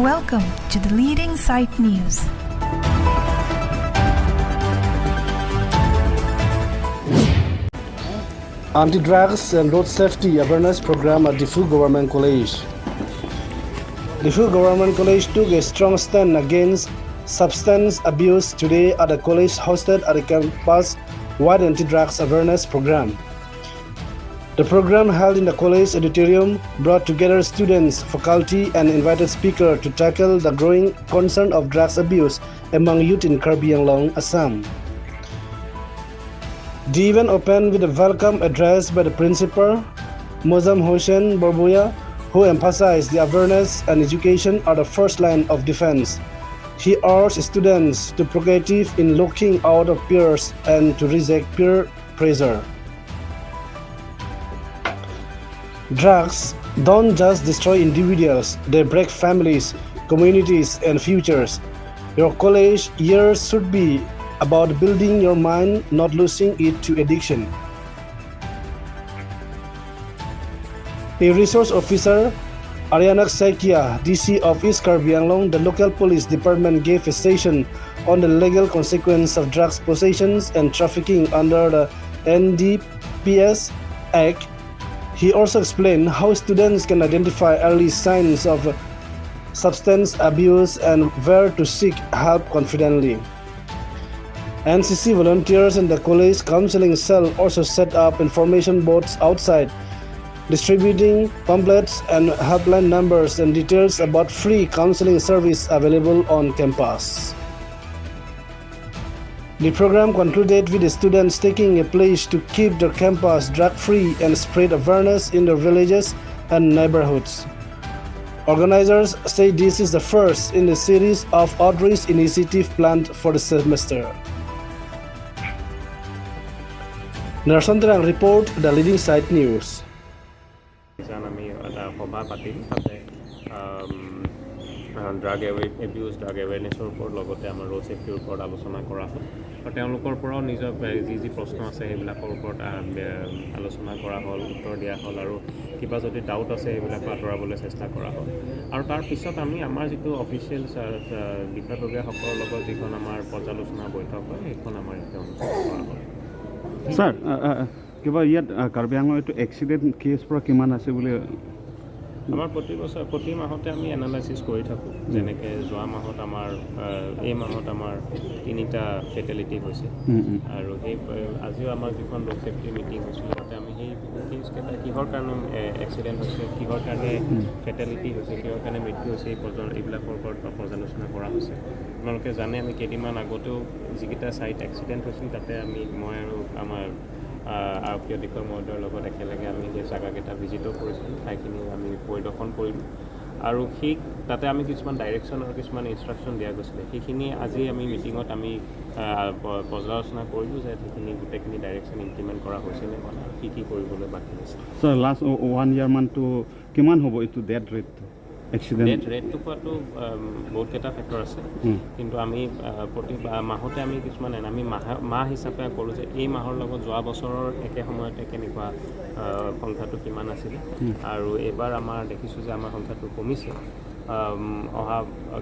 Welcome to the Leading Sight News. Anti-drugs and road safety awareness program at Diphu Government College. Diphu Government College took a strong stand against substance abuse today at the college hosted at a campus-wide anti-drugs awareness program. The program, held in the college auditorium, brought together students, faculty, and invited speakers to tackle the growing concern of drugs abuse among youth in Karbi Anglong, Assam. The event opened with a welcome address by the principal, Mozam Hossein Borbuya, who emphasized the awareness and education are the first line of defense. He urged students to proactive in looking out of peers and to reject peer pressure. Drugs don't just destroy individuals, they break families, communities, and futures. Your college years should be about building your mind, not losing it to addiction. A resource officer, Aryanak Saikia, DC of East Karbi Anglong, the local police department, gave a session on the legal consequence of drugs possessions and trafficking under the NDPS Act. He also explained how students can identify early signs of substance abuse and where to seek help confidently. NCC volunteers and the college counseling cell also set up information boards outside, distributing pamphlets and helpline numbers and details about free counseling service available on campus. The program concluded with the students taking a pledge to keep their campus drug-free and spread awareness in their villages and neighborhoods. Organizers say this is the first in the series of outreach initiatives planned for the semester. Narson Terang report, the Leading Sight News. আমি এটা সভা পাতিম, তাতে drug abuse, drug এৱেৰনেছৰ ওপৰত, লগতে আমাৰ road ছেফটিৰ ওপৰত আলোচনা কৰা হ'ল আৰু তেওঁলোকৰ পৰাও নিজৰ যি যি প্ৰশ্ন আছে সেইবিলাকৰ ওপৰত আলোচনা কৰা হ'ল, উত্তৰ দিয়া হ'ল আৰু কিবা যদি ডাউট আছে সেইবিলাকো আঁতৰাবলৈ চেষ্টা কৰা হ'ল। আৰু তাৰপিছত আমি আমাৰ যিটো অফিচিয়েল বিষয়ববীয়াসকলৰ লগত যিখন আমাৰ পৰ্যালোচনা বৈঠক হয়, সেইখন আমাৰ ইয়াতে অনুষ্ঠিত কৰা হ'ল। ছাৰ, কিবা ইয়াত কাৰ্বি আংলং এইটো এক্সিডেণ্ট কেছ পৰা কিমান আছে বুলি? আমাৰ প্ৰতি বছৰ প্ৰতি মাহতে আমি এনালাইচিছ কৰি থাকোঁ। যেনেকৈ যোৱা মাহত আমাৰ, এই মাহত আমাৰ তিনিটা ফেটেলিটি হৈছে আৰু সেই আজিও আমাৰ যিখন ৰোড ছেফটি মিটিং হৈছিলে, তাতে আমি সেই কেছকেইটা কিহৰ কাৰণে এক্সিডেণ্ট হৈছে, কিহৰ কাৰণে ফেটেলিটি হৈছে, কিহৰ কাৰণে মৃত্যু হৈছে, এই এইবিলাকৰ ওপৰত পৰ্যালোচনা কৰা হৈছে। আপোনালোকে জানে, আমি কেইদিনমান আগতেও যিকেইটা ছাইট এক্সিডেণ্ট হৈছিল, তাতে আমি, মই আৰু আমাৰ আৰক্ষী অধীক্ষক মহোদয়ৰ লগত একেলগে আমি সেই জেগাকেইটা ভিজিটো কৰিছিলোঁ, ঠাইখিনি আমি পৰিদৰ্শন কৰিলোঁ আৰু সেই তাতে আমি কিছুমান ডাইৰেকশ্যন আৰু কিছুমান ইনষ্ট্ৰাকশ্যন দিয়া গৈছিলে। সেইখিনি আজি আমি মিটিঙত আমি পৰ্যালোচনা কৰিলোঁ যে সেইখিনি গোটেইখিনি ডাইৰেকশ্যন ইমপ্লিমেণ্ট কৰা হৈছেনে হোৱা নাই আৰু কি কি কৰিবলৈ বাকী আছে। ছাৰ, লাষ্ট ওৱান ইয়াৰমানটো কিমান হ'ব এইটো ডেথ ৰেটটো, এক্সিডেণ্ট? ডেথ ৰেটটো কোৱাটো বহুতকেইটা ফেক্টৰ আছে, কিন্তু আমি প্ৰতি মাহতে আমি কিছুমান আমি মাহ হিচাপে কৰোঁ যে এই মাহৰ লগত যোৱা বছৰৰ একে সময়তে কেনেকুৱা সংখ্যাটো কিমান আছিলে আৰু এইবাৰ আমাৰ দেখিছোঁ যে আমাৰ সংখ্যাটো কমিছে অহা,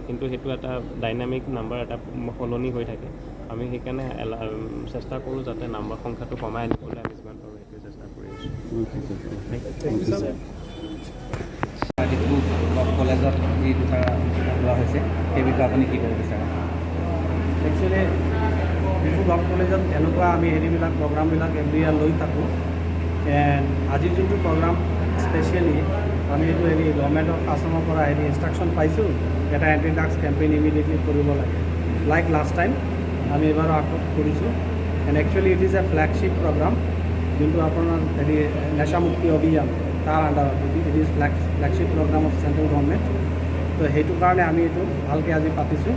কিন্তু সেইটো এটা ডাইনামিক নাম্বাৰ, এটা সলনি হৈ থাকে। আমি সেইকাৰণে চেষ্টা কৰোঁ যাতে নাম্বাৰ সংখ্যাটো কমাই আনিবলৈ আমি যিমান পাৰোঁ সেইটোৱে চেষ্টা কৰি আছোঁ। Thank you, sir. Diphu কলেজত যি দুটা লোৱা হৈছে, সেই বিষয়ে আপুনি কি ক'ব বিচাৰে? একচুৱেলি ডিফু গভ কলেজত এনেকুৱা আমি হেৰিবিলাক প্ৰগ্ৰামবিলাক এভৰি ইয়াৰ লৈ থাকোঁ। এণ্ড আজিৰ যোনটো প্ৰগ্ৰাম, স্পেচিয়েলি আমি এইটো হেৰি গভৰ্ণমেণ্ট অফ আছামৰ পৰা হেৰি ইনষ্ট্ৰাকশ্যন পাইছোঁ, এটা এণ্টি ড্ৰাগছ কেম্পেইন ইমিডিয়েটলি কৰিব লাগে। লাইক লাষ্ট টাইম আমি এইবাৰো আকৌ কৰিছোঁ। And actually it is a flagship program, যোনটো আপোনাৰ হেৰি নেশামুক্তি অভিযান, তাৰ আণ্ডাৰত it is flagship program of central government. তো সেইটো কাৰণে আমি এইটো ভালকৈ আজি পাতিছোঁ।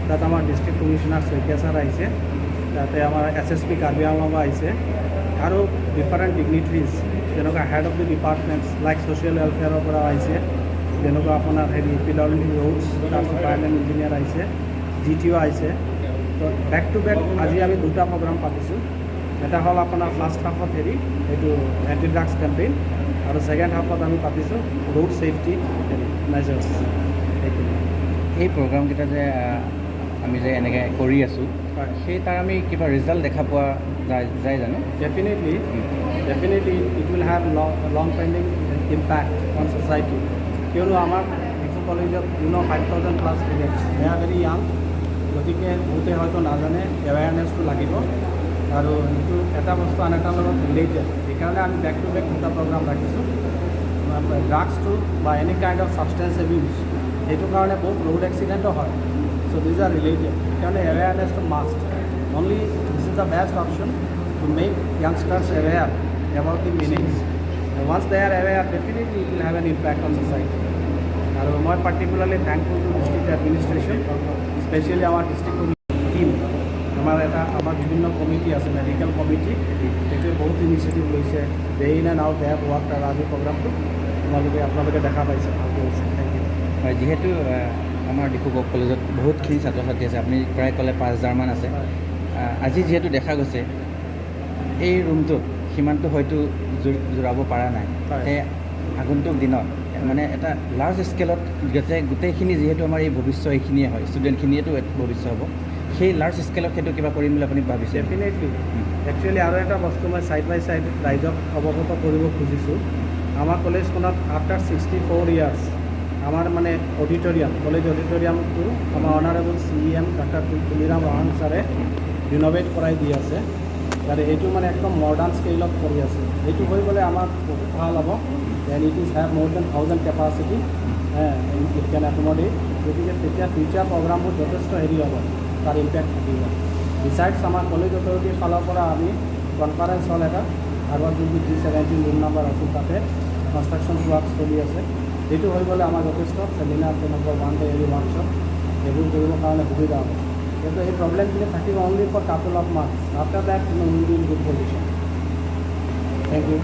তাত আমাৰ ডিষ্ট্ৰিক্ট কমিশ্যনাৰ শইকীয়া ছাৰ আহিছে, তাতে আমাৰ এছএছপি কাৰ্বি আংলঙো আহিছে আৰু ডিফাৰেণ্ট ডিগনিটৰিজ, যেনেকুৱা head of the departments like social ৱেলফেয়াৰৰ পৰা আহিছে, যেনেকুৱা আপোনাৰ হেৰি পিডব্লিউ ডি ৰোডছ, তাৰ ছুপাৰিণ্টেণ্ডেণ্ট ইঞ্জিনিয়াৰ আহিছে, জি টি অ' আহিছে। তো বেক টু বেক আজি আমি দুটা প্ৰগ্ৰাম পাতিছোঁ। এটা হ'ল আপোনাৰ ফাৰ্ষ্ট হাফত হেৰি এইটো এণ্টি ড্ৰাগছ কেম্পেইন আৰু ছেকেণ্ড হাফত আমি পাতিছোঁ ৰোড ছেফটি হেৰি মেজাৰ্ছ, সেইখিনি। এই প্ৰগ্ৰামকেইটা যে আমি যে এনেকৈ কৰি আছোঁ, সেই তাৰ আমি কিবা ৰিজাল্ট দেখা পোৱা যায় জানো? Definitely it will have long pending impact on society. কিয়নো আমাৰ ডিফু কলেজত 5,000 plus students, they are very young. গতিকে বহুতে হয়তো নাজানে, এৱেৰনেছটো লাগিব আৰু এইটো এটা বস্তু আন এটাৰ লগত ৰিলেটেড। সেইকাৰণে আমি বেক টু বেক দুটা প্ৰগ্ৰাম ৰাখিছোঁ। ড্ৰাগছটো বা any kind of substance abuse, সেইটো কাৰণে বহুত ৰোড এক্সিডেণ্টো হয়। So these are related. সেইকাৰণে এৱেৰনেছটো must. Only this is the best option to make youngsters aware about the meanings. Once they are aware, definitely it will have an impact on society. আৰু মই particularly thankful to district administration, specially আমাৰ district team. আমাৰ বিভিন্ন committee আছে, medical committee, সেইটোৱে বহুত initiative লৈছে। Day in and out they have work. আৰু আজিৰ প্ৰগ্ৰামটো আপোনালোকে দেখা পাইছে, ভালকৈ হৈছে। Thank you. হয়, যিহেতু আমাৰ ডিফু গভ কলেজত বহুতখিনি ছাত্ৰ ছাত্ৰী আছে, আপুনি প্ৰায় ক'লে 5,000মান আছে। আজি যিহেতু দেখা গৈছে এই ৰুমটোত সিমানটো হয়তো জোৰাব পৰা নাই। সেই আগন্তুক দিনত মানে এটা লাৰ্জ স্কেলত গোটেইখিনি, যিহেতু আমাৰ এই ভৱিষ্যত এইখিনিয়ে হয়, ষ্টুডেণ্টখিনিয়েতো ভৱিষ্যত হ'ব, সেই লাৰ্জ স্কেলত সেইটো কিবা কৰিম বুলি আপুনি ভাবিছে? ডেফিনেটলি। একচুৱেলি আৰু এটা বস্তু মই ছাইড বাই ছাইড ৰাইজক অৱগত কৰিব খুজিছোঁ। আমাৰ কলেজখনত আফটাৰ 64 ইয়াৰ্ছ আমাৰ মানে অডিটৰিয়াম, কলেজ অডিটৰিয়ামটো আমাৰ honourable CEM doctor Tuliram Ronghang ছাৰে ৰিন'ভেট কৰাই দি আছে আৰু এইটো মানে একদম মডাৰ্ণ স্কেলত কৰি আছে। এইটো হৈ গ'লে আমাৰ বহুত ভাল হ'ব। Then it is have more than 1,000 capacity, it can accommodate. গতিকে তেতিয়া ফিউচাৰ প্ৰগ্ৰামবোৰ যথেষ্ট হেৰি হ'ব, তাৰ ইম্পেক্ট থাকিব। বিচাইডছ আমাৰ কলেজ অথৰিটিৰ ফালৰ পৰা আমি কনফাৰেঞ্চ হল এটা আগত যোনটো জি 17 ৰুম নাম্বাৰ আছিল, তাতে কনষ্ট্ৰাকশ্যন ৱৰ্ক চলি আছে। সেইটো হৈ গ'লে আমাৰ যথেষ্ট চেমিনাৰ, তেনেকুৱা ওৱান ডে হেৰি ৱৰ্কশ্বপ, এইবোৰ কৰিবৰ কাৰণে সুবিধা হ'ব। কিন্তু এই প্ৰব্লেমখিনি থাকিব only for couple of months. After that we'll be in good position. Thank you.